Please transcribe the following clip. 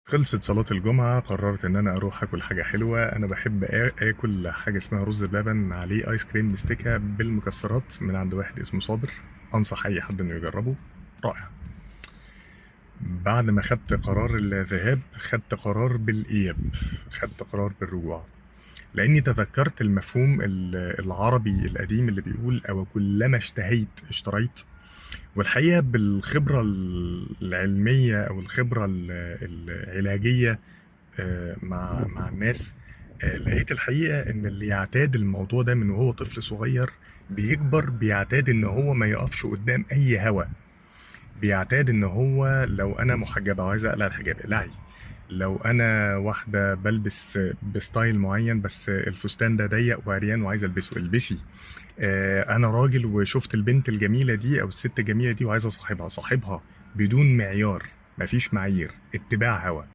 خلصت صلاة الجمعة، قررت إن أنا أروح آكل حاجة حلوة. أنا بحب آكل حاجة اسمها رز بلبن عليه آيس كريم مستكة بالمكسرات من عند واحد اسمه صابر. أنصح أي حد إنه يجربه، رائع. بعد ما خدت قرار الذهاب خدت قرار بالإياب، خدت قرار بالرجوع، لأني تذكرت المفهوم العربي القديم اللي بيقول أو كلما اشتهيت اشتريت. والحقيقة بالخبرة العلمية أو الخبرة العلاجية مع الناس، لقيت الحقيقة إن اللي يعتاد الموضوع ده من وهو طفل صغير بيكبر بيعتاد إن هو ما يقفش قدام أي هوى، بيعتاد إن هو لو أنا محجبة وعايز أقلع الحجاب اقلعي، لو أنا واحدة بلبس ب style معين بس الفستان ده ضيق وعريان وعايز ألبسه البسي، أنا راجل وشفت البنت الجميلة دي أو الست الجميلة دي وعايز أصاحبها، صاحبها بدون معيار، مفيش معايير، اتباع هوى.